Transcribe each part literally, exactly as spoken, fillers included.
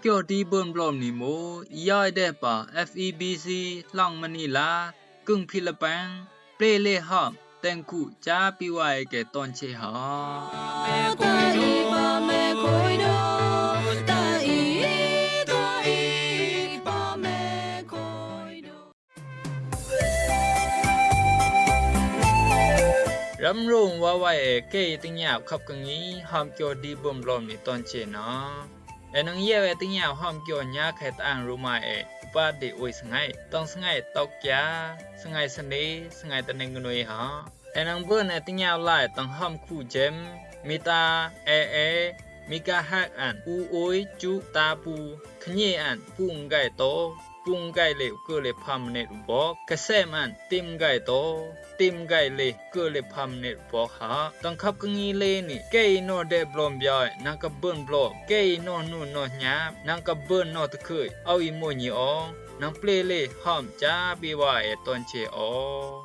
Kyo di bun blom ni mo, i yoi de pa F E B C, Long Manila, kung Philippines, ple le hom, teng ku, cha pi wai ke ton che ha. Ram rong wa wai e kei ting yap khap ka ngi, hom kyo di bun blom ni ton che na. E nang yeu e ting yau hom kyo nya khe tang ruma e, upa de ui sngai, tang sngai tok kya, sngai sani, sngai taning nui ha. E nang bun e ting yau lai tang hom ku jem, mita, e e, mika hak an, u ui, chu, ta pu, khnyi an, pung gai to, pung gai le u kơ le pha minit u bok, ka sem an, tim gai to, tim gai le, kơ le pha minit u bok ha. Tang khap ka ngi le ni, kei no de blom bioi, nang ka bun blom, kei no nu no nyap, nang ka bun no ta khơi, au i mo nyi ong, nang ple le, hom cha bi wa e ton che ong.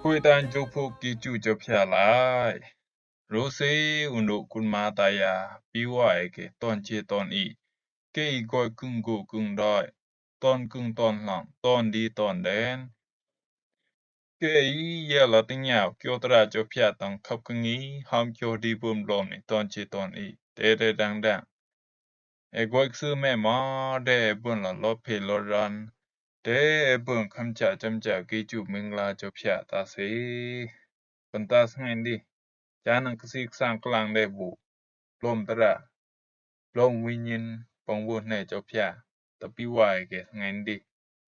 Khui tan chu phuk ki chu chop hia lai. Ru si u nu kun ma ta ya, pi wa e ke ton che ton i. Kei goi kung gu kung doi. Ton kung ton hlong, ton di ton den. Kei ya la ting yau, kyo tra chop hia tang khap ka ngi, hom kyo di bun blom ni ton che ton i. Te te dang dang. E goi ksư me ma, de e bun la lo phe lo ran. Te e bun kham cha cham cha ki chu ming la chop hia ta si. Pun ta sngai ndi. Cha nang ksik sang klang de bu. Blom tra. Blom wi nyin pang bu ne chop hia. Ta pi wa e ke sngai ndi.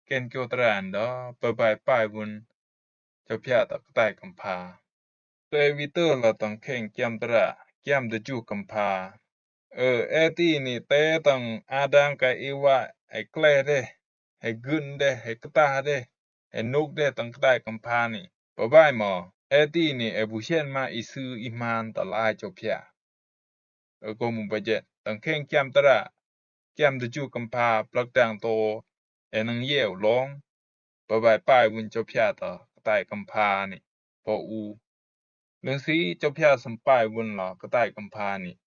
Ken kyo tra an do, pa bai pai bun. Chop hia ta ktai kam pha. Te wi tơ la tang kheng kiam tra. kiam dvju kmpha. Ơ, e ti ni tē tang Adang ka Ewa, e kleh deh, e gøn deh, e ktah deh, e nuk deh tang ktai kmpha ni. Bye bye mø, e ti ni e bu sien ma i sü i man tala ai Jopia. Ơ, ko mu bajet, tang keng kiam tara, kiam dvju kmpha, plak dang to, e nang yeu long, bye bye pai wun Jopia ta ktai kmpha ni, po u. Lun si Jopia sam pai wun la ktai kmpha ni.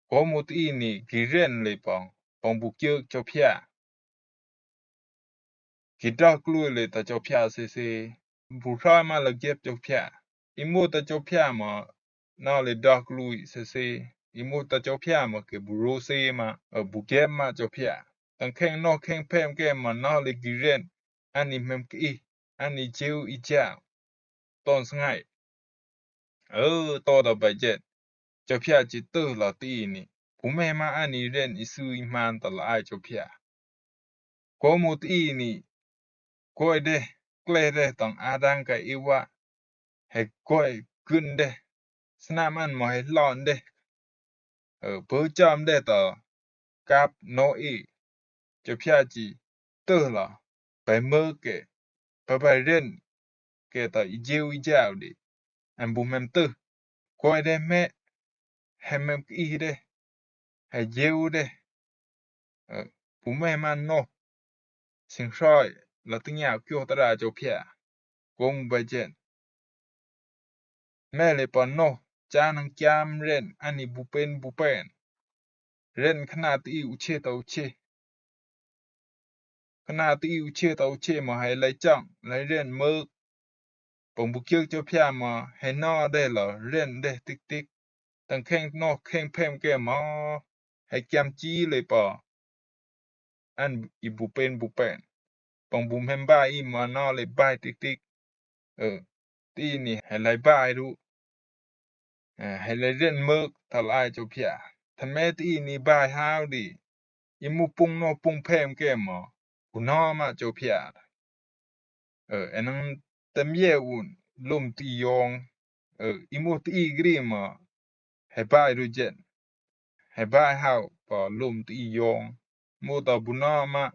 Ko mu ti ni, ki ren le pong, pong bu kiek Jopia. Ki dak lui le ta Jopia sese. Bu rai ma la gep Jopia. I mu ta Jopia ma, na le dak lui sese. I mu ta Jopia ma ke bu ro se ma, ơ, bu gep ma Jopia. Tang keng no keng pem ke ma na le gi ren. Ani mem ki, ani jeu i jao. Ton sngai. Ơ, to da bajet. Jopia ji tø la ti ni. Bu me ma ani ren i sü i man tala ai Jopia. Ko mu ti ni. Koi deh, kleh deh tang Adang ka Ewa. He koi gøn deh. Snam an mo he lon deh. Ơ, bø jam deh ta kap no i. Jopia ji tø la, bye mø ke, bye bye ren ke ta i jeu i jao di. An bu mem tø. Koi deh me, he mem ki deh, he jeu deh. Ơ, bu me ma no. Sing soi, la ti nya kyo tara Jopia. Ko mu bajen. Me le pa no, cha nang kiam ren, ani bu pen bu pen. Ren kna ti u che ta u che. Kna ti u che ta u che ma hai lai chang, lai ren mø. Pong bu kiek Jopia ma, hai no deh la, ren deh tik tik. Tang keng no, keng pem ke ma, hai kiam chi le pa. An i bu pen bu pen. Pong bu mem bai i ma no le bai tik tik. Ơ, ti ni hai lai bai du. Ơ, hai lai ren mø tala ai Jopia. Than me ti ni bai hao di. I mu pung no pung pem ke ma. Bu no ma Jopia. Ơ, e nang tem ye un lum ti yong. Ơ, i mu ti gri ma. Hai bai du jen. Hai bai hao pa lum ti yong. Mu ta bu no ma.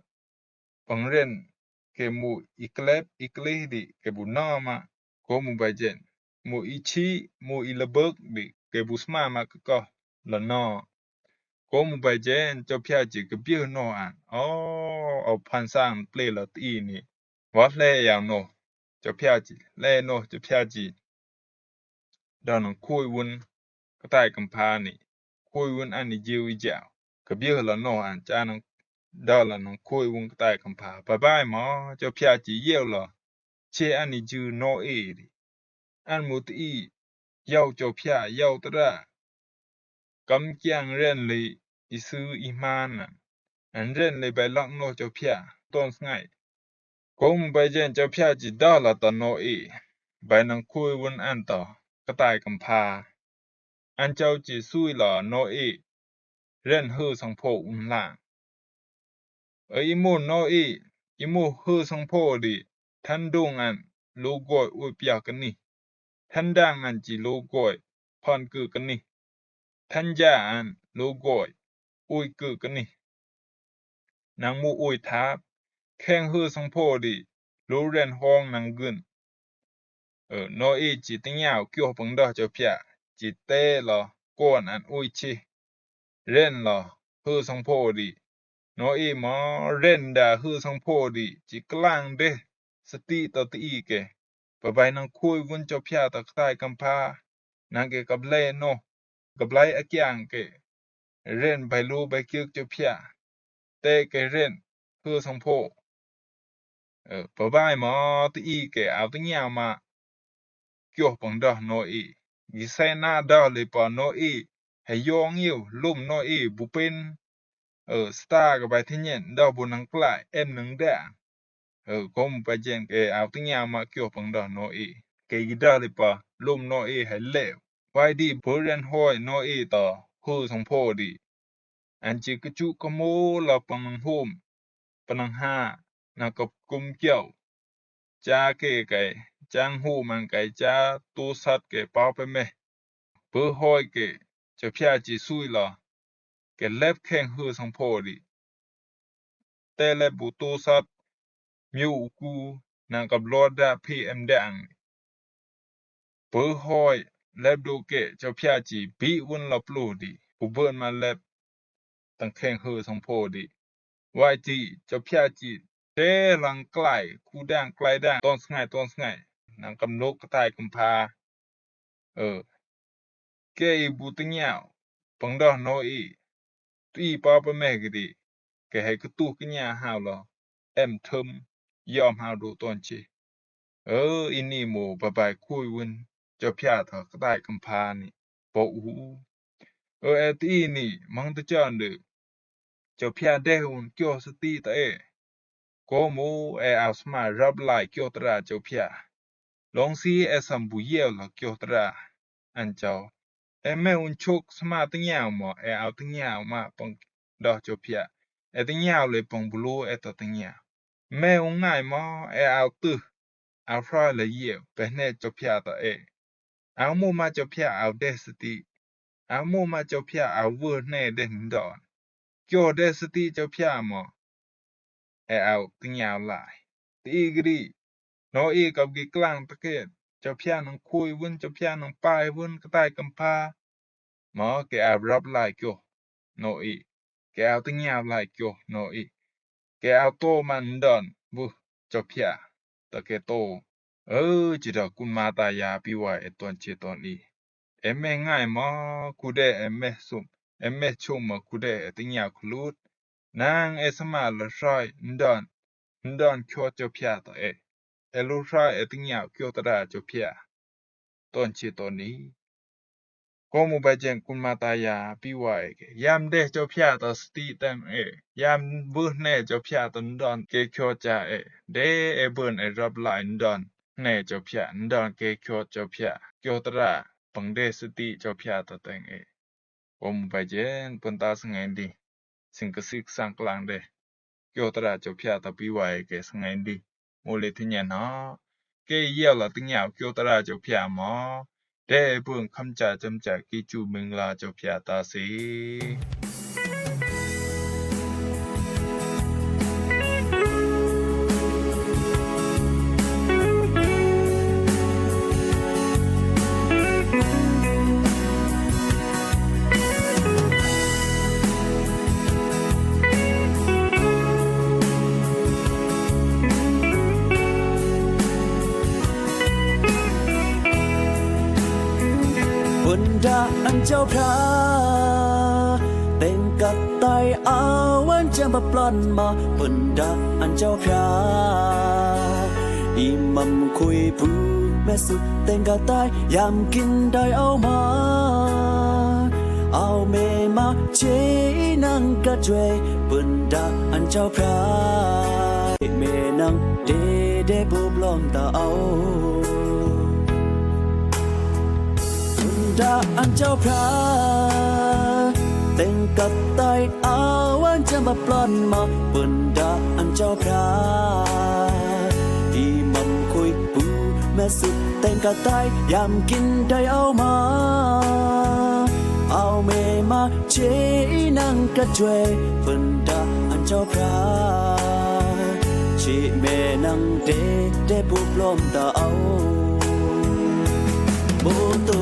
Pang ren ke mu i klep i klih di ke bu no ma. Ko mu bai jen. Mu i chi, mu i lebek di ke bu sma ma ke ko la no. Ko mu bai jen, Jopia ji ke bieh no an. O, o pan sang ple la ti ni. Wa le yao no. Jopia ji, le no, Jopia ji. Da nang kui wun ktai kmpha ni. Kui wun ani jeu i jao. Ke bieh la no an cha nang da la nang kui wun ktai kmpha. Bye bye ma, Jopia ji yeu la. Che ani jeu no e di. An mu ti i, yau Jopia, yau tara. Kam kiang ren le i sü i man an. An ren le bai lak no Jopia, ton sngai. Ko mu bai jen Jopia ji da la ta no e. Bai nang kui wun an ta, ktai kmpha. An chau ji sui la no e. Ren hu sang po un lang. Ơ i mu no e, i mu hu sang po di, than dung an, lu goi ui pia ke ni. Than dang an ji lu goi, pan ke ke ni. Than ja an, lu goi, ui ke ke ni. Nang mu ui thap, keng hu sang po di, lu ren hong nang gøn. Ơ, no i ji ti nyao kyo pang da Jopia, ji te la, kon an ui chi. Ren la, hu sang po di. No i ma ren da hu sang po di, ji klang de, sati ta ti i ke. Bye bye nang kui wun Jopia ta ktai kmpha, nang ke kap le no, kap lai a kiang ke. Ren bai lu bai kiek Jopia. Te ke ren, hu sang po. Ơ, bye bye ma ti i ke au ti nyao ma. Kyo pang da no i. Gi se na da le pa no i. He yong yeu, lum no i, bu pen. Ơ, sta ke bai ti nyen, da bu nang klai, en nang da. Ơ, ko mu bai jen ke au ti nyao ma kyo pang da no i. Ke gi da le pa, lum no i, he le. Wai di bu ren hoi no i ta, hu sang po di. An ji ke chu ke mu la pang nang hum, pang nang ha, na kap kum kiao. Cha ke kai, chang hum an kai cha tu sat ke pao pe me. Bu hoi ke, Jopia ji sui lɔ, kɛ lɛp keng heu sangpo di. Tɛ lɛp bu to sat, miu u ku, nang kap lɔ da pi em dang. Bø hoi, lɛp do kɛ, Jopia ji, bi wun lɔ plo di, bu bøn ma lɛp, tang keng heu sangpo di. Wai ji, Jopia ji, tɛ lang klai, ku dang klai dang, ton sngai, ton sngai, nang kam nok katai kam pa. Ơ. Kɛ i bu tǝngiau, pang dɔ no i, tu i pa pa meh gidi, kɛ hɛ kǝtu kǝngiau hao lɔ, em tơm, yom hao du ton chi. Ơ, ini mo babai kui wun, Jopia ta katai kam pa ni, bo u. Ơ, ɛ ti ini, mang ta chon du, Jopia deh un kyo sati ta e. Ko mo ɛ au sma rap lai kyo tra Jopia. Long si ɛ sam bu yeo la kyo tra. An chao. Ɛ meh un chok sma tǝngiau mo ɛ au tǝngiau ma pang doh Jopia. Ɛ tǝngiau le pang bulu ɛ ta tǝngiau. Meh un ngai mo ɛ au tu. Au fra la yeo, peh ne Jopia ta e. Au mo ma Jopia au deh sati. Au mo ma Jopia au vơ ne deh ndon. Kyo deh sati Jopia mo. Ɛ au tǝngiau lai. Ti i gidi. No i kap gi klang ta ke. Jopia nang kui vun, Jopia nang pai vun, katai kam pa. Mo kɛ au rap lai kyo. No i. Kɛ au tǝngiau lai kyo. No i. Kɛ au to man ndon. Vơ. Jopia. Ta ke to. Ơ, chi da kun ma ta ya pi wa ɛ ton chi ton i. Ɛ meh ngai mo kude ɛ meh sum. Ɛ meh chum mo kude ɛ tǝngiau klut. Nang ɛ sama la shoi ndon. Ndon kyo Jopia ta e. Ɛ lu shoi ɛ tǝngiau kyo tra Jopia. Ton chi ton i. Ko mo ba jen kun ma ta ya pi wa e ke. Yam deh Jopia ta sati tem e. Yam bu ne Jopia ta ndon ke kyo cha e. Deh e bun e rap lai ndon. Ne Jopia ndon ke kyo Jopia. Kyo tra pang deh sati Jopia ta teng e. Ko mo ba jen pun ta sngai di. Sing ke sik sang klang deh. Kyo tra Jopia ta pi wa e ke sngai di. Mo le tǝngiau no. Ke yeo la tǝngiau kyo tra Jopia mo. Deh bun kam cha cham cha ki chu ming la Jopia ta si. Bun da an Jopia, teng katai a wan jam ba plan ma, bun da an Jopia. I mam kui bu meh sut teng katai yam kin dai au ma. Au meh ma che i nang ka jwe bun da an Jopia. Meh nang dede bu blom ta au. Bun da an Jopia. Teng katai a wan jam ba plan ma bun da an Jopia. I mam kui bu meh sut teng katai yam kin dai au ma. Au meh ma che i nang ka jwe bun da an Jopia. Chi meh nang dede bu blom ta au. Bu tu